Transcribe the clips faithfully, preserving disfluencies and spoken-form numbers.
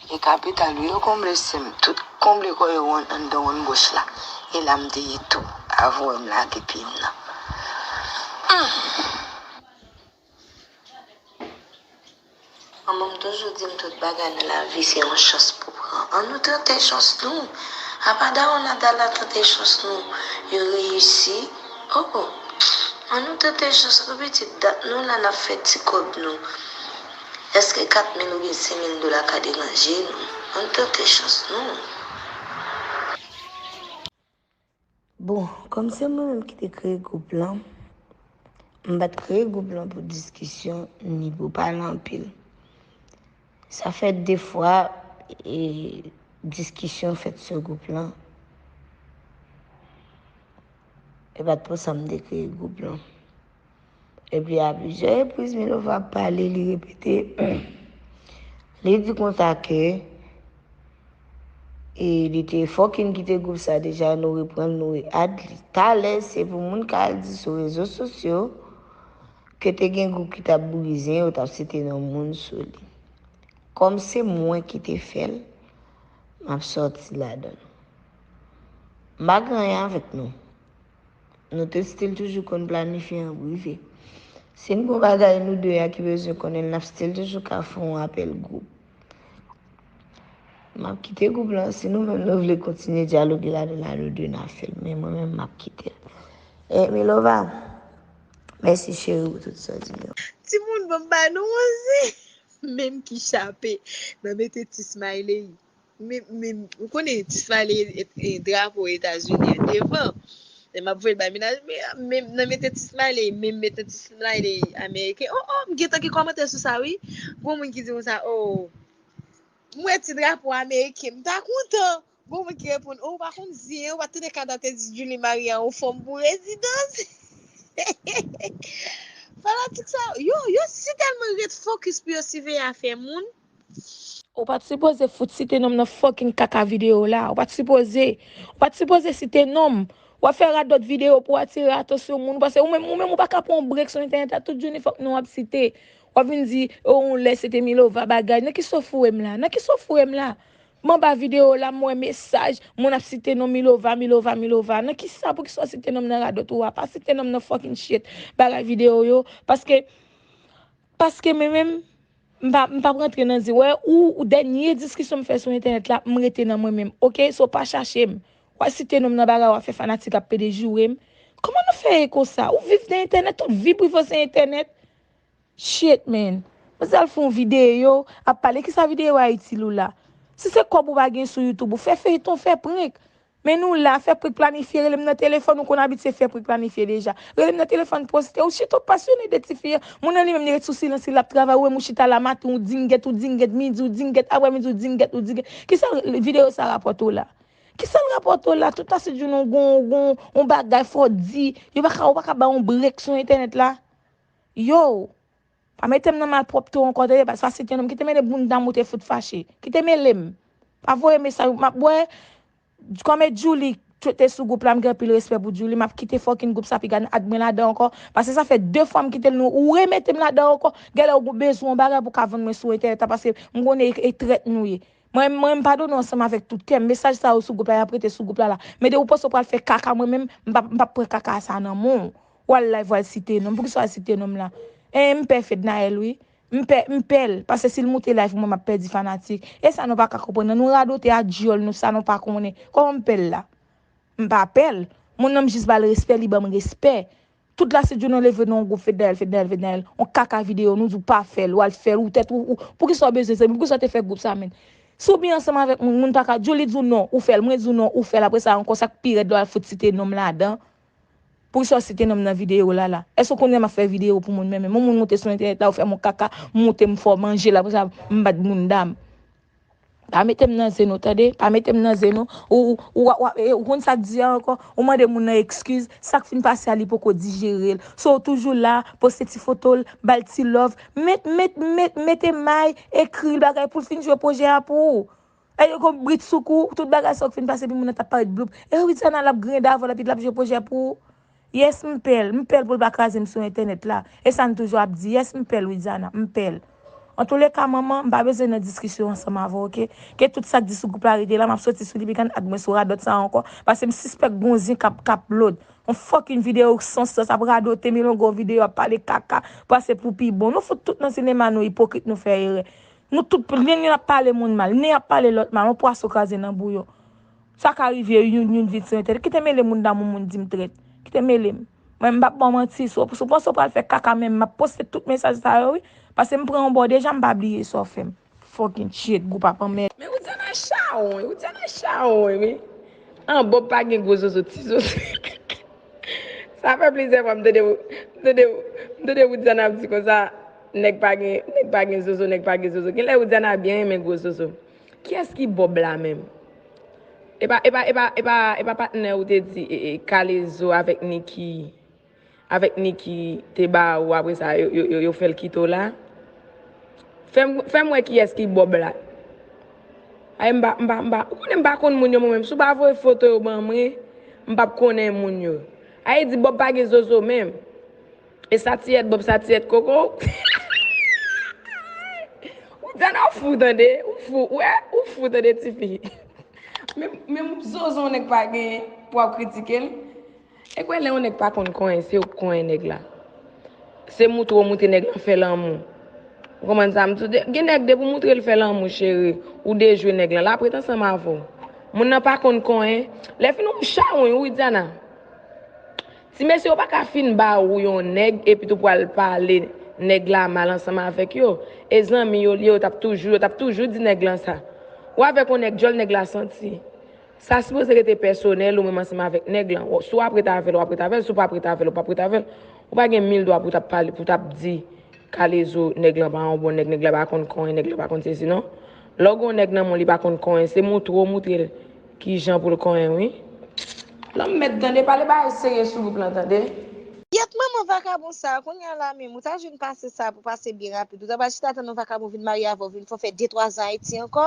E kapital wi yo konble sè m. Tout konble kò yo wonn anndan wonn goch la. E la m te ye tou. Avwe m lage pye m nan. Hmm. Manman m toujou di m tout bagay nan lavi se yon chans pou pran. An nou tante chans nou. Apa dawon Nada la tante chans nou. Yo reyisi. Oh, oh. An nou tante chans nou pitit dat nou la n ap fè ti kòb nou. Èske kat mil oubyen senk mil dola ka deranje nou? An nou tante chans nou. Bon, kòm se mwen menm ki te kreye gwoup lan, m pa t kreye gwoup lan pou diskisyon ni pou pale anpil. Sa fè de fwa e, diskisyon fèt sou gwoup lan. E pa t pou sa m te kreye gwoup lan. Epi a plizyè repriz, Milova ap pale, li repete. Li di konsa ke e li te fucking kite gwoup sa deja, nou reprann, nou re-add li. Talè, se pou moun ka al di sou rezo sosyo ke te gen gwoup ki t ap brize, yo t ap site non moun sou li. Kòm se mwen ki te fè l, m ap sòti ladan l. M pa gen anyen avèk nou. Nou te still toujou konn planifye an prive. Si n gen yon bagay nou de a ki bezwen konnen l, n ap still toujou ka fè yon apèl gwoup. M ap kite gwoup lan. Si nou menm nou vle kontinye dyaloge ladan l, nou de n a fè l. Men mwen menm, m ap kite l. E Milova, mèsi cheri pou tout sa w di m yo. Timoun, ban m ba nou yon zen. Menm ki chape nan mete ti smiley. Men, men, ou konnen ti smiley e, e, drapo Etazini an devan. E m ap voye l bay mennaj, men, men nan mete ti smiley, men mete ti smiley ameriken. Oh, oh, m gentan gen kòmantè sou sa, wi. Gon moun ki di konsa, oh, m wè ti drapo ameriken, m ta kontan. Gon moun ki reponn, oh, ou pa konn zen, ou pa tande Nada te di Djouly marye a yon fanm pou rezidans. Fanatik sa, yo, yo si tèlman ret fokis pou yo siveye afè moun. Ou pa t sipoze fout site non m nan fucking kaka videyo la. Ou pa t sipoze. Ou pa t sipoze site non m. W ap fè radòt videyo pou w atire atansyon moun. Paske ou menm, ou menm ou pa ka pran yon brek sou entènèt la. Tout jounen fòk non w ap site. W ap vin di, oh, yon lè se te Milova bagay. Nan ki sa w foure m la? Nan ki sa w foure m la? M anba videyo la, m wè mesaj, moun ap site non Milova, Milova, Milova. Nan ki sa, poukisa w site non m nan radòt ou a? Pa site non m nan fucking shit bagay videyo yo. Paske, paske mwen menm, m pa, m p ap rantre nan zen. Wè, ou, ou dènye diskisyon m fè sou entènèt la, m rete nan mwen menm. Oke? So, pa chache m. W al site non m nan bagay, w al fè fanatik ap pede joure m. Kòman nou fè ye konsa? Ou viv nan entènèt, tout vi prive w se entènèt. Shit, man. Manzè al fè yon videyo, ap pale. Kisa videyo a itil ou la? Si se kòb ou pa gen sou YouTube, ou fè feyton, fè prank. Men nou la, fè prank planifye, rele m nan telefòn, ou konn abitye fè prank planifye deja. Rele m nan telefòn, poste, ou chita w pasyone de tifi an. Moun nan li menm, li ret sou silans li, l ap travay, ou menm ou chita la, maten ou dingèt, ou dingèt, midi ou dingèt, aprèmidi ou dingèt, ou dingèt. Kisa videyo sa rapòte w la? Kisa l rapòte w la? Tout lasenn jounen w gon, gon, yon bagay fò w di. Yo pa ka, ou pa ka bay yon brek sou entènèt la. Yo, pa mete m nan malpwòpte w ankò, tande, pa site non m. Kite mele bounda m ou te fout fache. Kite mele m. Pa voye mesaj, m ap wè, kòm e Djouly te sou gwoup la, m gen anpil respè pou Djouly, m ap kite fucking gwoup sa, piga n add mwen ladan ankò, paske sa fè de fwa m kite l, nou, ou remete m ladan ankò, genlè ou bezwen yon bagay pou ka vann mwen sou entènèt la, paske m konnen e, e trèt nou ye. Mwen, mwen, m padone w ansanm avèk tout kè m. Mesaj sa yo sou gwoup la, y ap rete sou gwoup la la. Men depi w panse w pral fè kaka, mwen menm, m p ap, m p ap pran kaka sa nan men w. W al live, w al site non m. Poukisa w al site non m la? En, m pè Fednaelle, wi. M pè, m pè l. Paske si l moute live mwen, m ap pèdi fanatik. E sa nou pa ka konprann nan. Nou radote a dyòl nou, sa nou pa konnen. Kòman m pè l la? M pa pè l. Moun nan m jis ba l respè, li ban m respè. Tout lasenn jounen w leve nan yon gwoup Fednaelle, Fednaelle, Fednaelle. Yon kaka videyo, nou di w pa fè l, w al fè l, ou tèt ou, ou, poukisa w bezwen zanmi, poukisa w te fè gwoup sa menm? Si w byen ansanm avèk moun, moun pa ka, Djouly di w non, ou fè l, mwen di w non, ou fè l, apre sa ankò, sa k pi rèd la, w al fout site non m ladan. Poukisa w site non m nan videyo w la la? Èske w konnen m ap fè videyo pou moun menm? Yon moun moute sou entènèt la, ou fè m yon kaka, m moute m fè w manje l, apre sa, m bat bounda m. Pa mete m nan zen non, tande? Pa mete m nan zen non. Ou, ou, ou, ou, e, ou konn sa k di a ankò? Ou mande moun nan ekskiz, sa k fin pase a li poko dijere l. So, ou toujou la, poste ti foto l, ba l ti love. Met, met, met, mete may, ekri l bagay pou l fin jwe pwojè a pou ou. E yo gon britsoukou, tout bagay sa w k fin pase, epi moun nan t ap parèt bloup. E Widiana l ap griyen davò l, epi l ap jwe pwojè pou ou. Yes, m pè l. M pè l pou l pa kraze m sou entènèt la. E sa n toujou ap di. Yes, m pè l, Widiana. M pè l. Antouleka, manman, m pa bezwen nan diskisyon ansanm avè w, oke? Ke tout sa k di sou gwoup la rete la, m ap soti sou li, pikan ak mwen sou radòt sa ankò, paske m sispèk gon zen k ap, k ap lòd. Yon fucking videyo san sans, ap radote, milongo videyo, ap pale kaka, pase pou pi bon. Nou fout tout nan sinema, nou ipokrit, nou fè erè. Nou tout, nen youn ap pale moun mal, nen ap pale lòt mal, yon pwason kraze nan bouyon. Sa ka rive youn, youn vin sou entènèt. Kite mele moun damou moun di m trèt. Kite mele m. Mwen, m p ap ba w manti. Si w, si w panse w pral fè kaka menm, m ap poste tout mesaj sa yo, wi. Paske m pran yon bò deja, m pa bliye sa w fè m. Fucking shit, gwoup ap anmède. Men Widiana chawony, Widiana chawony, wi. An, Bob pa gen gwo zozo, ti zozo. Sa fè plizyè fwa m tande, m tande, m tande Widiana ap di konsa, nèg pa gen, nèg pa gen zozo, nèg pa gen zozo. Genlè Widiana byen renmen gwo zozo. Kiyès ki Bob la menm? E pa, e pa, e pa, e pa, e pa patnè ou te di, e, e, Kalezo avèk Niki, avèk Niki te ba ou, apre sa, yo, yo, yo, yo fè l kite w la? Fè m, fè m wè kiyès ki Bob la. Ay, m pa, m pa, m pa, ou konnen m pa konn moun yo mwen menm. Si w pa voye foto yo ban mwen, m p ap konnen moun yo. Ay, di Bob pa gen zozo menm. E sa tiyèt Bob, sa tiyèt koko. Ou tande, ou fou tande, ou fou, wè, ou fou tande tifi. Men, men zozo yon nèg pa gen pou ap kritike l. E kwè lè yon nèg pa konn konyen, se ou k konyen nèg la. Se moutre w moutre nèg lan fè lanmou. Ou konprann sa m di w? De- Gen nèg depi w moutre l fè lanmou, cheri, ou dejwe nèg lan, l ap ret ansanm avè w. Moun nan pa konn konyen. Lè fini ou chawony, wi, Diana. Ti mesye yo pa ka fin ba ou yon nèg epi tou pral pale nèg la mal ansanm avèk yo. E zanmi yo li ye, yo t ap toujou, yo t ap toujou di nèg lan sa. Ou avèk yon nèg, djòl nèg la santi. Sa sipoze rete pèsonèl ou menm ansanm avèk nèg lan. Si w ap ret avè l, w ap ret avè l. Si w p ap ret avè l, ou p ap ret avè l. Ou pa gen mil dwa pou w t ap pale, pou w t ap di Kalezo, nèg lan pa yon bon nèg, nèg la pa konn konyen, nèg la pa konn sesi, non. Lè w gen yon nèg nan men w, li pa konn konyen, se moutre w moutre l kijan pou l konyen, wi. Lanmèd, tande, pale bagay serye sou gwoup lan, tande. Yèt manman vakabon sa, kounye a la menm, ou ta jwenn pase sa pou pase byen rapid. Ou ta pral chita tann yon vakabon vin marye avè w, vin fè w fè de twa zan Ayiti ankò.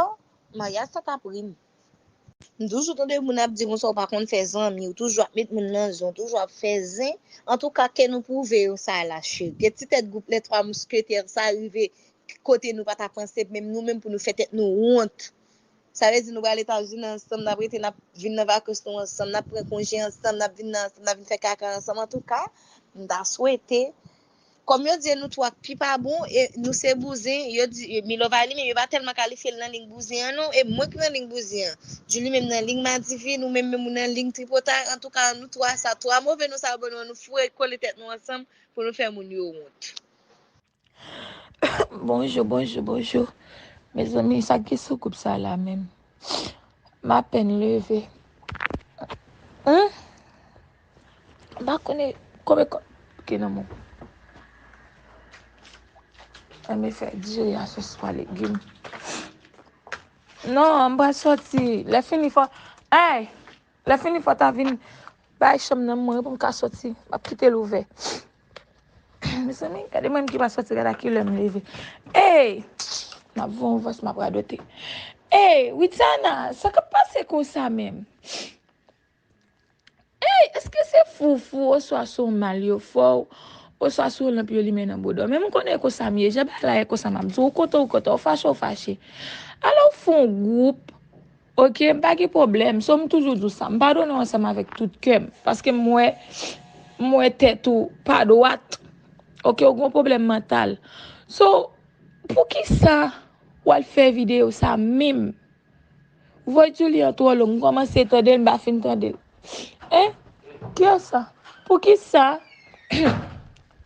Maryaj sa t ap ri m. M toujou tande moun ap di konsa ou pa konn fè zanmi, ou toujou ap met moun nan zen, ou toujou ap fè zen. Antouka, ke nou pwouve yo sa la, cheri. Ke ti tèt gwoup Les Trois Mousquetaires sa rive kote nou pa ta panse, menm nou menm pou nou fè tèt nou wont. Sa vle di nou pral Etazini ansanm, n ap rete, n ap vin nan vakans nou ansanm, n ap pran konje ansanm, n ap vin nan ansanm, n ap vin fè kaka ansanm. Antouka, m ta swete Kòm yo di nou twa k pi pa bon, e nou se bouzen, yo di, Milova li menm, yo pa tèlman kalifye l nan liy bouzen an non, e mwen k nan liy bouzen an. Julie menm nan liy madivin, ou menm menm ou nan liy tripotay, antouka nou twa sa, twa move non sa yo ban nou an, nou foure kole tèt nou ansanm pou nou fè moun yo wont. Bonjou, bonjou, bonjou. Mezanmi, sa k gen sou gwoup sa la menm? M apèn leve. Humm? M pa konnen konbyen kòb ki nan men w. Enben fè diri a soswa, legim. Non, m pral sòti. Lè fini fò, ey! Lè fini fò ta vin bay chanm nan mwen pou m ka sòti. M ap kite l ouvè. Mezanmi, gade mwen ki pa sòti, gade a kilè m leve. Ey! M ap voye yon vòs, m ap radote. Ey, Widiana, sa k ap pase konsa menm? Ey, èske se foufou oswa se yon mal yo fè w, oswa se yon lanp yo limen nan bouda w? Men m konnen e konsa m ye, jan bagay la ye konsa m ap di w, ou kontan ou kontan, ou fache ou fache. Alò ou fè yon gwoup, oke, m pa gen pwoblèm. So m toujou di w sa, m padone w ansanm avèk tout kè m, paske m wè, m wè tèt ou pa dwat. Oke, ou gen yon pwoblèm mantal. So, poukisa w al fè videyo sa menm? Voy Julie an twò long, m kòmanse tande l, m pa fin tande l. Hein? Kiyès sa? Poukisa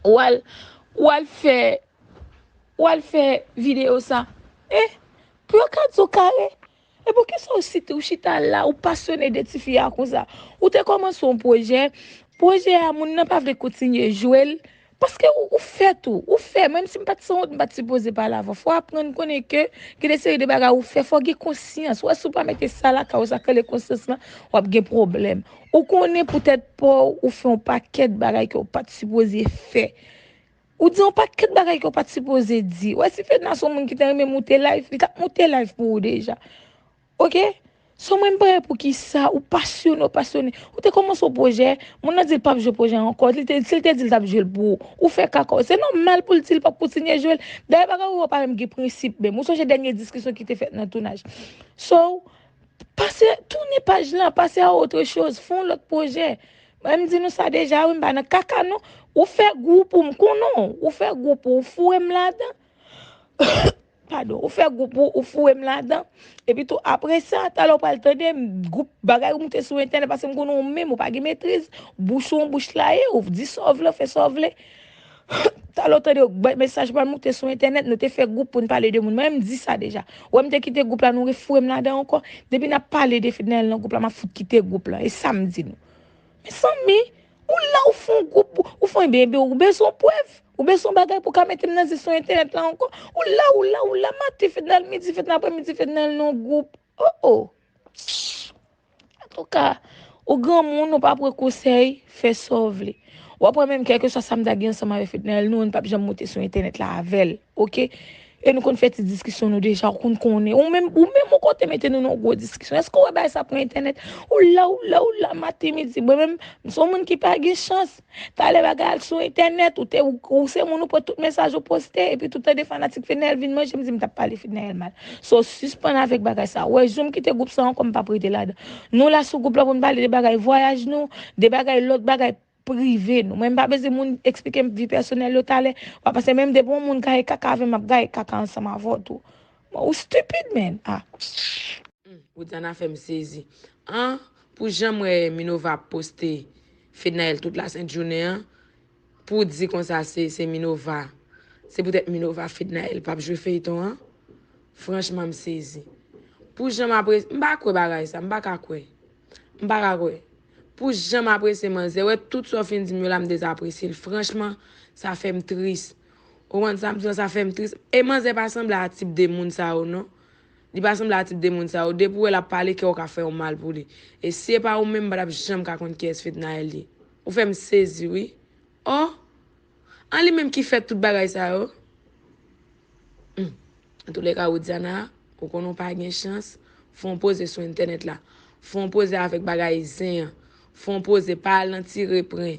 w al, w al fè, w al fè videyo sa? Hein? Pou yo ka di w kare? E poukisa w site, w chita la, ou pasyone de tifi a konsa? Ou te kòmanse yon pwojè, pwojè a, moun nan pa vle kontinye jwe l, paske ou, ou fè tou, ou fè, menm si m pa t sanwont, m pa t sipoze pale avè w. Fò w aprann konnen ke gen de seri de bagay ou fè, fò w gen konsyans. Ou wè, si w pa mete sa lakay ou, sa k rele konsyans lan, w ap gen pwoblèm. Ou konnen poutèt pa w, ou fè yon pakèt bagay ke w pa t sipoze fè. Ou di yon pakèt bagay ke w pa t sipoze di. Ou wè, si Fedna se yon moun ki te renmen moute live, li t ap moute live pou ou deja. Oke? So mwen m pa wè poukisa ou pasyone, ou pasyone. Ou te kòmanse yon pwojè, moun nan di l p ap jwe pwojè a ankò. Li te, si l te di l t ap jwe l pou ou, ou fè kaka. Se nòmal pou l di l p ap kontinye jwe l. Dayè bagay ou yo pa menm gen prensip menm. Ou sonje dènye diskisyon ki te fèt nan tounaj. So, pase, tounen paj lan, pase a otre choz, fè yon lòt pwojè. Mwen m di nou sa deja, wi, m pa nan kaka non. Ou fè gwoup ou, m konnen w. Ou fè gwoup ou, ou foure m ladan. Padon, ou fè gwoup ou, ou foure m ladan. Epi tou, apre sa, talè w pral tande m, gwoup bagay ou moute sou entènèt, paske m konnen ou menm, ou pa gen metriz. Bouch ou, yon bouch la ye, ou di sa w vle, ou fè sa w vle. Talè w tande w bay mesaj pral moute sou entènèt, nou te fè gwoup pou n pale de moun. Mwen, m di sa deja. Ou wè m te kite gwoup la, nou refoure m ladan ankò. Depi n ap pale de Fednaelle nan gwoup la, m ap fout kite gwoup la. E sa m di nou. Mezanmi, ou la, ou fè yon gwoup, ou fè yon bebe, ou bezwen prèv. Ou bezwen bagay pou ka mete m nan zye sou entènèt la ankò. Ou la, ou la, ou la, maten Fednaelle, midi Fednaelle, aprèmidi Fednaelle nan gwoup. Oh, oh. Antouka, ou granmoun, ou pa pran konsèy, fè sa w vle. W ap wè menm kèlkeswa sa m ta gen ansanm avèk Fednaelle, nou, n p ap janm moute sou entènèt la avè l, oke? E nou konn fè ti diskisyon nou deja, ou konn konnen. Ou menm, ou menm ou konn te mete nou nan gwo diskisyon. Èske w wè bagay sa pran entènèt? Ou la, ou la, ou la, maten, midi. Mwen menm, m se yon moun ki pa gen chans. Talè bagay al sou entènèt, ou te, ou, ou se moun ou pran tout mesaj ou poste, epi tout tande fanatik Fednaelle vin manje, m di m t ap pale Fednaelle mal. So, sispann avèk bagay sa. Ou wè, jou m kite gwoup sa ankò, m p ap rete ladan. Nou la sou gwoup la pou n pale de bagay vwayaj nou, de bagay lòt bagay prive nou. Mwen, m pa bezwen moun eksplike m vi pèsonèl yo talè. W ap panse menm depi yon moun gaye kaka avè m, m ap gaye kaka ansanm avè w tou. Bon, ou stupid, man. Ah. Hmm, Widiana fè m sezi. An, pou jan m wè Minova ap poste Fednaelle tout lasent jounen an, pou w di konsa se, se Minova. Se poutèt Minova Fednaelle p ap jwe feyton an. Franchman, m sezi. Pou jan m apre, m pa kwè bagay sa, m pa ka kwè. M pa ka kwè. Pou jan m apresye manzè, wè tout sa w fin di m yo la, m dezapresye l. Franchman, sa fè m tris. Ou konprann sa m di w, sa fè m tris. E manzè pa sanble a tip de moun sa yo, non. Li pa sanble a tip de moun sa yo. Depi w wè l ap pale, kè w ka fè w mal pou li. E si e pa ou menm, m pa t ap janm ka konn kiyès Fednaelle ye. Ou fè m sezi, wi. Oh! An li menm ki fè tout bagay sa yo. Hmm. Antouleka, Widiana, ou konnen w pa gen chans. Fè yon poze sou entènèt la. Fè yon poze avèk bagay zen an. Fè yon poze, pa al nan tire pran.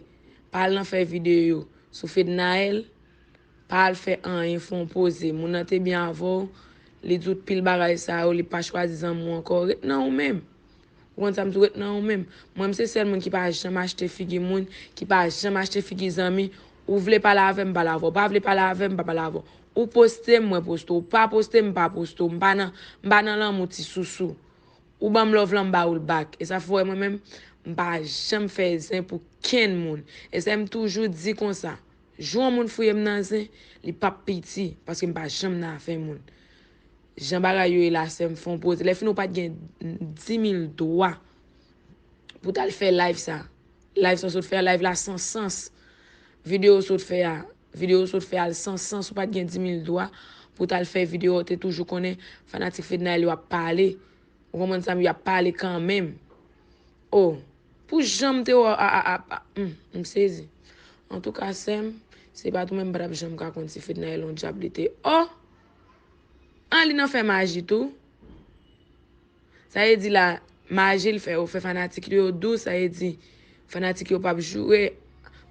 Pa al nan fè videyo sou Fednaelle. Pa al fè anyen, fè yon poze. Moun nan te byen avè w, li di w pil bagay sa yo, li pa chwazi zanmi w ankò. Ret nan ou menm. Ou konn sa m di w, ret nan ou menm. Mwen, m se sèl moun ki pa janm achte figi moun, ki pa janm achte figi zanmi. Ou vle pale avè m, m pale avè w. Ou pa vle pale avè m, m pa pale avè w. Ou poste m, mwen poste w. Ou pa poste m, m pa poste w. M pa nan, m pa nan lanmou ti sousou. Ou ban m love lan, m ba ou l back. E sa fè w wè mwen menm, m pa janm fè zen pou kenn moun. E sa m toujou di konsa. Jou yon moun fouye m nan zen, li p ap piti, paske m pa janm nan afè moun. Jan bagay yo ye la, sè m, fè yon poze. Lè fini, ou pa t gen dis mil dwa pou w t al fè live sa. Live sa w sot fè a, live la san sans. Videyo w sot fè a, videyo w sot fè a l san sans. Ou pa t gen dis mil dwa pou w t al fè videyo a, ou te toujou konnen fanatik Fednaelle yo ap pale. Ou konprann sa m, y ap pale kanmenm. Oh, pou jan m te wè a, a, a, a, hmm, m sezi. Antouka, sè m, se pa t ou menm m pa t ap janm ka konn si Fednaelle yon dyab li te. Oh! An li nan fè maji tou. Sa vle di la, maji l fè, ou fè fanatik yo dous, sa vle di fanatik yo p ap joure.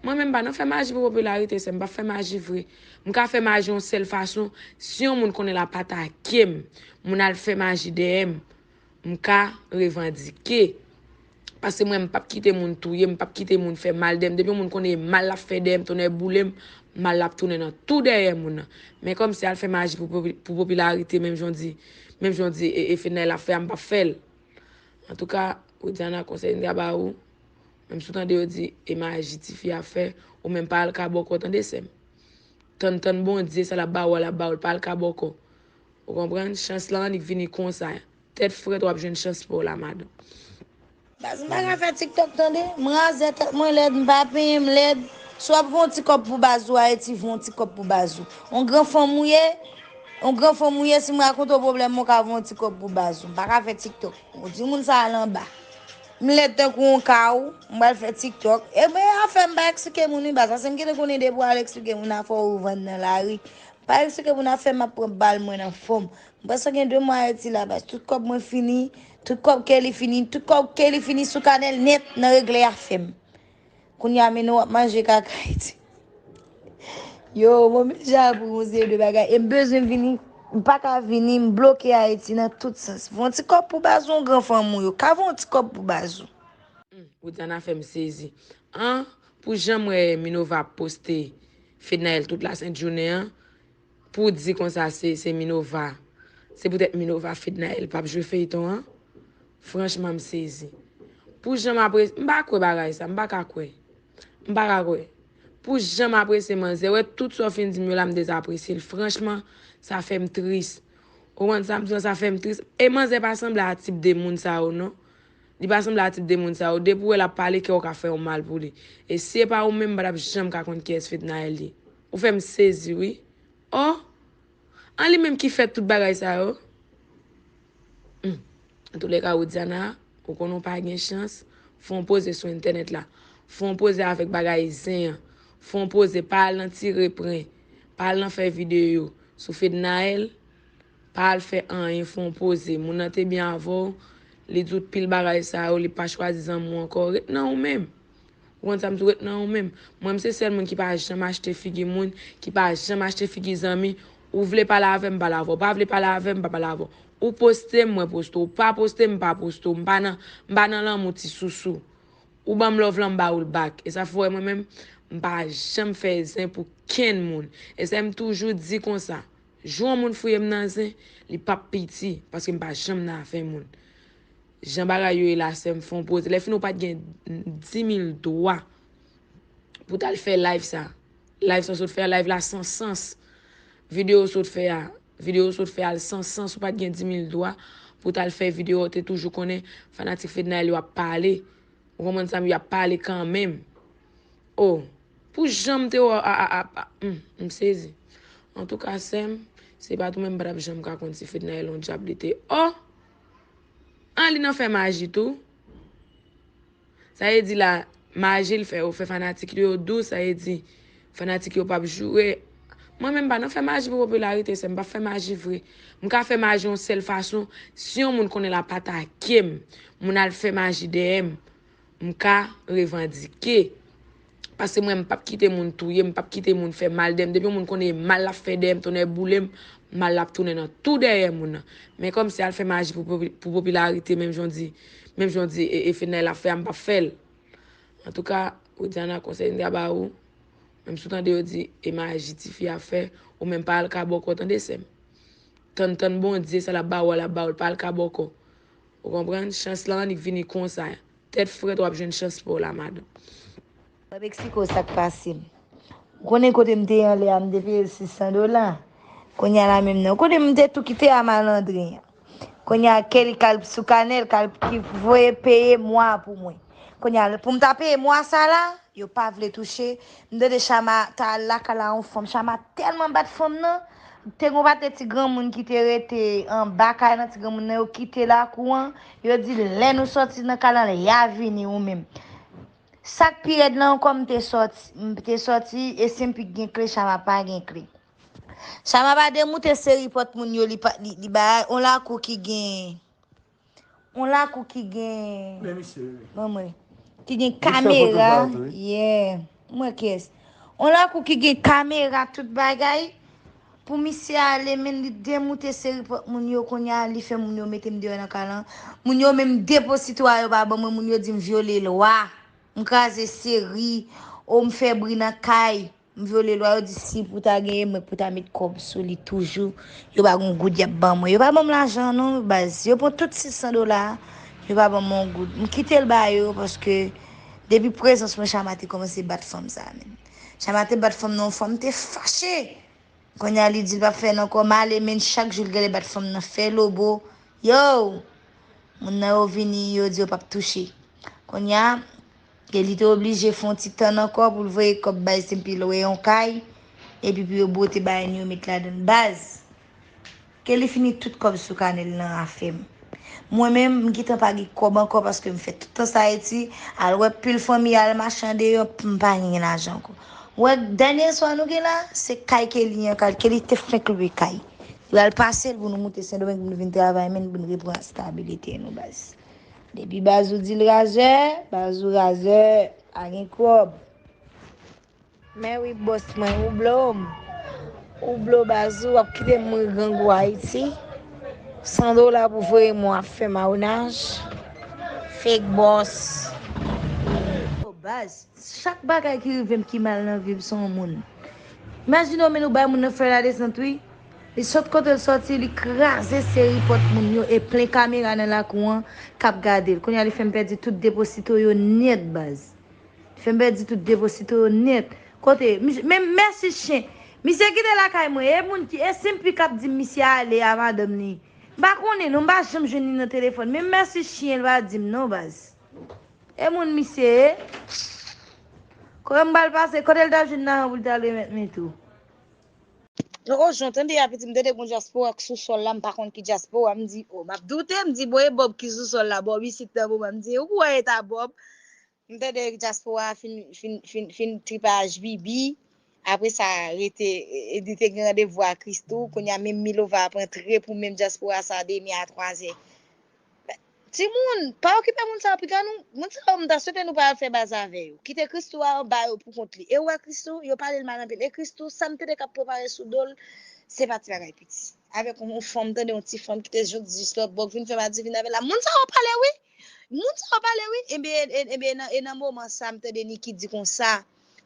Mwen menm m pa nan fè maji pou popilarite, sè m, m p ap fè maji vre. M ka fè maji yon sèl fason, si yon moun konnen l ap atake m, moun al fè maji dèyè m, m ka revandike. Paske mwen, m p ap kite moun touye m, m p ap kite moun fè mal dèyè m. Depi yon moun konnen e mal l ap fè dèyè m, tonnè boule m, mal l ap tounen nan tou dèyè moun nan. Men kòmsi al fè maji pou, pou, pou popilarite, menm jan w di, menm jan w di e, e Fednaelle ap fè a, m p ap fè l. Antouka, Widiana, konsèy m ka ba ou, menm si w tande yo di e maji tifi ap fè, ou menm pa al ka bòkò, tande sè m. Tann, tann Bondye, sa l ap ba ou a, l ap ba ou l, pa al ka bòkò. Ou konprann? Chans lan annik vini konsa. Tèt frèt, w ap jwenn chans pa w la, madanm. Baz, m pa ka fè TikTok, tande. M razè, tèt mwen lèd, m pa penyen, m lèd. Si w ap voye yon ti kòb pou baz ou, Ayiti, voye yon ti kòb pou baz ou. Yon gran fanm ou ye, yon gran fanm ou ye, si m rakonte w pwoblèm mwen, w ka voye yon ti kòb pou baz ou. M pa ka fè TikTok. Ou di moun sa al anba. M lèd tankou yon kaw, m pral fè TikTok. Ebyen, afè m pa eksplike moun wi, baz, paske m gentan konnen depi w al eksplike moun afè w vann nan lari. M pa eksplike moun afè m ap pran bal mwen nan fon m. M prèske gen de mwa Ayiti la, baz, tout kòb mwen fini, Tout kòb ke li fini, tout kòb ke li fini sou kanèl nèt nan regle afè m. Kounye a, men nou ap manje kaka iti. Yo, mwen menm ja pou yon seri de bagay. E m bezwen vini, m pa ka vini, m bloke Ayiti nan tout sans. Voye yon ti kòb pou baz ou, yon gran fanm ou yo. Ka voye yon ti kòb pou baz ou. Hmm, Widiana fè m sezi. An, pou jan m wè Minova ap poste Fednaelle tout lasent jounen an, pou di konsa se, se Minova. Se poutèt Minova Fednaelle p ap jwe feyton an. Franchman, m sezi. Pou jan m apre, m pa kwè bagay sa, m pa ka kwè. M pa ka kwè. Pou jan m apresye manzè, wè tout sa w fin di m yo la, m dezapresye l. Franchman, sa fè m tris. Ou konprann sa m di w, sa fè m tris. E manzè pa sanble a tip de moun sa yo, non. Li pa sanble a tip de moun sa yo. Depi w wè l ap pale, kè w ka fè w mal pou li. E si e pa ou menm, m pa t ap janm ka konn kiyès Fednaelle ye. Ou fè m sezi, wi. Oh! An li menm ki fè tout bagay sa yo. Hmm. Antouleka, Widiana, ou konnen w pa gen chans. Fè yon poze sou entènèt la. Fè yon poze avèk bagay zen an. Fè yon poze, pa al nan tire pran. Pa al nan fè videyo sou Fednaelle. Pa al fè anyen, fè yon poze. Moun nan te byen avè w. Li di w pil bagay sa yo, li pa chwazi zanmi w ankò. Ret nan ou menm. Ou konn sa m di w, ret nan ou menm. Mwen, m se sèl moun ki pa janm achte figi moun, ki pa janm achte figi zanmi. Ou vle pale avè m, m pale avè w. Ou pa vle pale avè m, m pa pale avè w. Ou poste m, mwen poste w. Ou pa poste m, m pa poste w. M pa nan, m pa nan lanmou ti sousou. Ou ban m love lan, m ba ou l back. E sa fè w wè mwen menm, m pa janm fè zen pou kenn moun. E sa m toujou di konsa. Jou yon moun fouye m nan zen, li p ap piti, paske m pa janm nan afè moun. Jan bagay yo ye la, sè m, fè yon poze. Lè fini, ou pa t gen dis mil dwa pou t al fè live sa. Live sa w sot fè a, live la san sans. Videyo w sot fè a, videyo w sot fè a l san sans, ou pa t gen dis mil dwa pou t al fè videyo, ou te toujou konnen fanatik Fednaelle yo ap pale. Ou konprann sa, m, y ap pale kanmenm. Oh, pou jan m te wè, a, a, a, a, hmm, m sezi. Antouka, sè m, se pa t ou menm, m pa t ap janm ka konn si Fednaelle yon dyab li te. Oh! An li nan fè maji tou. Sa vle di la, maji l fè yo fè fanatik yo dou, sa vle di fanatik yo p ap joure. Mwen menm, m pa nan fè maji pou popilarite, sè m, m p ap fè maji vre. M ka fè maji yon sèl fason, si yon moun konnen l ap atake m, moun al fè maji dèyè m, m ka revandike. Paske mwen, m p ap kite moun touye m, m p ap kite moun fè mal dèyè m. Depi yon moun konnen e mal l ap fè dèyè m, tonnè boule m, mal l ap tounen nan tou dèyè moun nan. Men kòmsi al fè maji pou popi-, pou popilarite, menm jan w di, menm jan w di, e, e Fednaelle ap fè a, m p ap fè l. Antouka, Widiana, konsèy m ta ba ou, menm si w tande yo di, e maji tifi ap fè, ou menm pa al ka bòkò, tande, sè m. Tann, tann Bondye, sa l ap ba ou a, l ap ba ou l, pa al ka bòkò. Ou konprann? Chans la annik vini konsa. Tèt frèt, w ap jwenn chans pa w la, madanm. Mwen ap eksplike w sa k pase m. Ou konnen kote m te ye anlè a, m te peye l sis san dola. Kounye a la menm nan. Ou konnen m te tou kite a malandren an. Kounye a Kelly k al sou kanèl, k al ki voye peye mwa pou mwen. Kounye a, pou m ta peye mwa sa la, yo pa vle touche. M tande Chama ta al lakay la yon fanm. Chama tèlman bat fanm nan. Te gon pa te ti granmoun ki te rete anba kay nan, ti granmoun nan yo kite lakou an. Yo di lè nou sòti nan kay lan, y a vini ou menm. Sa k pi rèd lan ankò, m te sòti, m te sòti, e Senpik gen kle, Chama pa gen kle. Chama pa demoute seri pòt moun yo, li pa, li, li bay on lakou ki gen, on lakou ki gen, ban mwen, ki gen kamera, yeah, mwen kès. On lakou ki gen kamera, tout bagay. Pou misye ale, men li demoute seri pòt moun yo, kounye a, li fè moun yo mete m deyò nan kay lan. Moun yo menm depo sitwa yo pa ban mwen, moun yo di m vyole lwa. M kraze seri, o m fè bri nan kay, m vyole lwa, yo di si pou ta genyen mwen pou ta met kòb sou li toujou, yo pa gon goud y ap ban mwen. Yo pa ban m lajan non, baz. Yo pran tout sis san dola a, yo pa ban m yon goud. M kite l ba yo paske depi prezans mwen, Chama te kòmanse bat fanm sa a, menm. Chama te bat fanm nan yon fwa, m te fache. Kounye a, li di l p ap fè l ankò, m ale, men chak jou l genlè bat fanm nan, fè lobo. Yo! Moun nan yo vini, yo di yo p ap touche. Kounye a, Kelly te oblije fè yon ti tann ankò pou l voye kòb bay Senpik lwe yon kay, epi pou yo bwote bagay nou yo met ladan l. Baz! Kelly fini tout kòb sou kanèl nan afè m. Mwen menm, m gentan pa gen kòb ankò paske m fè tout tan sa Ayiti, al wè pil fanmi, al mache andeyò, m pa gen lajan ankò. Wè, dènye swa nou gen la, se kay Kelly an, kay Kelly te fenk lwe kay. Pral pase l pou nou moute Sendomeng pou nou vin travay, menm pou nou repran estabilite nou, baz. Depi baz ou di l razè, baz ou razè, pa gen kòb. Men wi, bòs mwen, ou blo m. Ou blo baz ou, w ap kite m mwen grangou Ayiti. San dola pou voye m, w ap fè mawonaj. Fake bòs. Baz, chak bagay ki rive m ki mal nan vi m, se yon moun. Imajine w, men nou bay moun nan fè ladesant, wi. Li sot kote l sòti, li kraze seri pòt moun yo e plen kamera nan lakou an k ap gade l. Kounye a, li fè m pèdi tout depo sitwo yo nèt, baz. Fè m pèdi tout depo sitwo yo nèt. Kote, men mèsi chen. Misye kite lakay mwen. E moun ki, e Simpi k ap di m misye ale a madanm ni. M pa konnen non, m pa janm jwenn li nan telefòn. Men mèsi chen, l pa di m non, baz. E moun misye ye. Kote m pral pase, kote l ta jwenn lajan pou l ta remèt mwen tou. O, jan tande a, piti, m tande gon dyaspora k sou sòl la, m pa konn ki dyaspora, m di, o, m ap doute, m di, bon, e Bob ki sou sòl la, Bob isit nan moman, m di, ou kwè e ta Bob? M tande dyaspora a fin, fin, fin, fin tripaj Bibi. Apre sa, rete, e, li te gen randevou a Christoo. Kounye a, menm Milova ap antre pou menm dyaspora sa demen a twazè. Timoun, pa okipe moun sa yo, piga nou, moun sa yo, m ta swete nou pa al fè baz avè yo. Kite Christoo a, ba yo pou kont li. E ou wè Christoo, yo pale l mal anpil. E Christoo, sa m tande k ap prepare sou do l, se pa ti bagay piti. Avèk yon, yon fanm, tande yon ti fanm ki te jwenn jis lòt bò, k vin fè madivin avè l la. Moun sa yo pale wi. Moun sa yo pale wi. Ebyen, e, ebyen, nan, e nan moman sa, m tande Niki di konsa,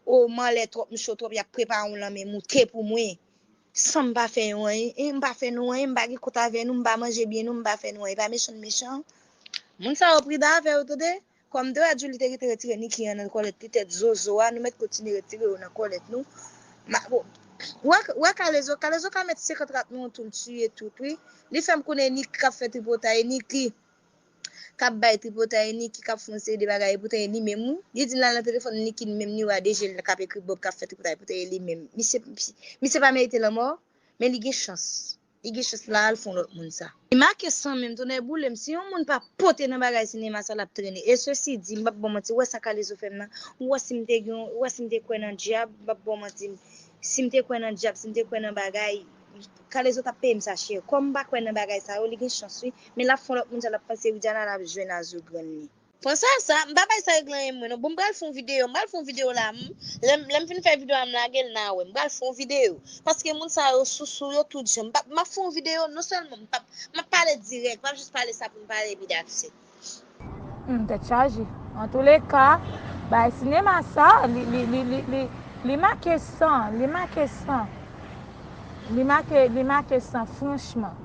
o, m anlè twòp, m cho twòp, y ap prepare yon lanmè moute pou mwen. San m pa fè yo anyen, e m pa fè nou anyen, m pa gen kont avè nou, m pa manje byen nou, m pa fè nou anyen. E pa mechan n mechan. Moun sa yo pridan avè yo, tande. Kòm m te wè Djouly te kite retire Niki an nan kòlèt li, tèt zozo a, nou mèt kontinye retire yo nan kòlèt nou. Ma, bon, wè, wè Kalezo, Kalezo ka mèt senkant rat nou an tou l tiye tout, wi. Li fè m konnen Niki k ap fè tripotay, Niki k ap bay tripotay, Niki k ap fè yon seri de bagay, epoutan e li menm, wi. Li di l al nan telefòn Niki, li menm li wè deje l k ap ekri Bob k ap fè tripotay, epoutan e li menm. Misye, misye pa merite lanmò, men li gen chans. Li gen chans la al fè yon lòt moun sa. Li make san menm, tonnè boule m. Si yon moun pa pote nan bagay sinema sa, l ap trennen. E sesi di, m p ap ba w manti, ou wè sa Kalezo fè m nan? Ou wè si m te gen, ou wè si m te kwè nan dyab, m p ap ba w manti. Si m te kwè nan dyab, si m te kwè nan bagay, Kalezo t ap peye m sa chè. Kòm m pa kwè nan bagay sa yo, li gen chans wi. Men l ap fè yon lòt moun sa, l ap panse Widiana l ap jwenn a zo grann li. Pran sa, sa, m pa bay sa regle anyen mwen non. Bon, m pral fè yon videyo, m pral fè yon videyo la, m, lè m, lè m fin fè videyo a, m lage l nan wè. M pral fè yon videyo. Paske moun sa yo sousou, yo tout jan. M p ap, m ap fè yon videyo, non sèlman m p ap, m ap pale dirèk, m p ap jis pale sa pou m pale epi that's it. Hmm, tèt chaje. Antouleka, bay sinema sa, li, li, li, li, li, li make san, li make san. Li make, li make san, franchman.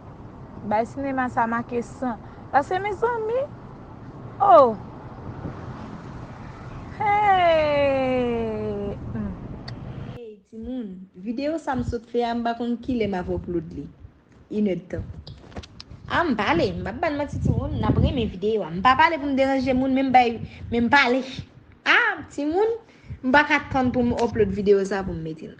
Bay sinema sa make san. Paske, mezanmi, oh! Hey! Hmm. Hey, timoun, videyo sa m sot fè a, m pa konn kilè m ap upload li. Inèdtan. Ah, m pale, m p ap ba n manti, timoun, n ap renmen videyo a. M pa pale pou m deranje moun, men m bay, men m pale. Ah, timoun, m pa ka tann pou m upload videyo sa pou m mete l.